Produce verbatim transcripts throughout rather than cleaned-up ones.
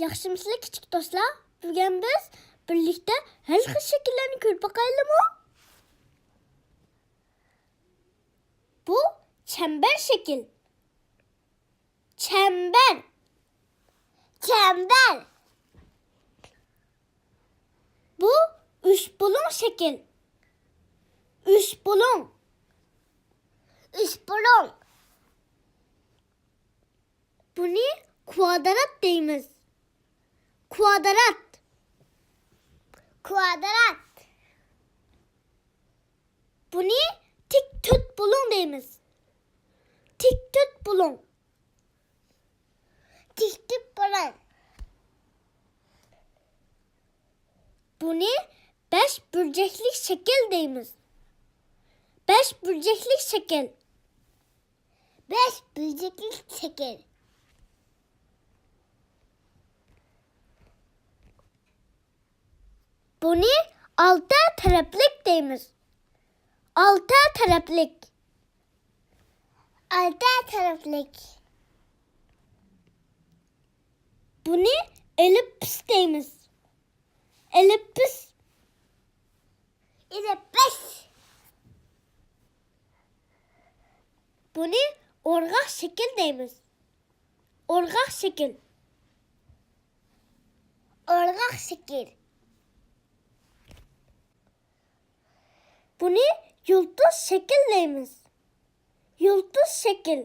ياخشىمۇسىلەر كىچىك دوستلار؟ بۈگۈن بىز بىرلىكتە ھەر خىل شەكىللەرنى كۆرۈپ باقايلىمۇ؟ بۇ چەمبەر شەكىل. چەمبەر. چەمبەر. بۇ ئۈچبۇلۇڭ شەكىل. ئۈچبۇلۇڭ. ئۈچبۇلۇڭ. بۇنى كۋادرات دەيمىز. كۋادرات. كۋادرات. بۇنى تىك تۆت بۇلۇڭ دەيمىز. تىك تۆت بۇلۇڭ. تىك تۆت بۇلۇڭ. بۇنى بەش بۇرجەكلىك شەكىل دەيمىز. بەش بۇرجەكلىك شەكىل. بەش بۇرجەكلىك شەكىل. بۇنى ئالتە تەرەپلىك دەيمىز. ئالتە تەرەپلىك. ئالتە تەرەپلىك. بۇنى ئېلىپس دەيمىز. ئېلىپس. ئېلىپس. بۇنى ئورغاق شەكىل دەيمىز. ئورغاق شەكىل. ئورغاق شەكىل. بۇنى يۇلتۇز شەكىل دەيمىز. يۇلتۇز شەكىل.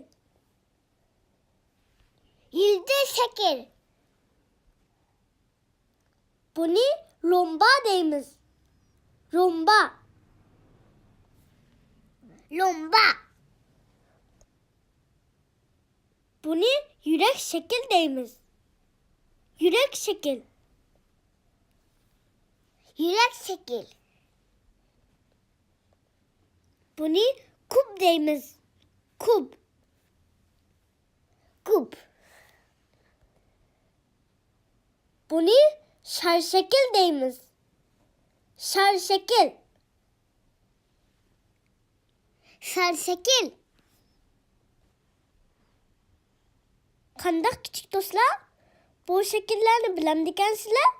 يۇلتۇز شەكىل. بۇنى رومبا دەيمىز. رومبا. رومبا. بۇنى يۈرەك شەكىل دەيمىز. يۈرەك شەكىل. يۈرەك شەكىل. بۇنى كۇب دەيمىز. كۇب. كۇب. بۇنى شار شەكىل دەيمىز. شار شەكىل. شار شەكىل. قانداق كىچىك دوستلار؟ بۇ شەكىللەرنى بىلەمدىكەنسىلەر؟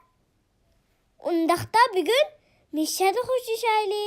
ئۇنداقتا بۈگۈن مىشەدە خوشلىشايلى.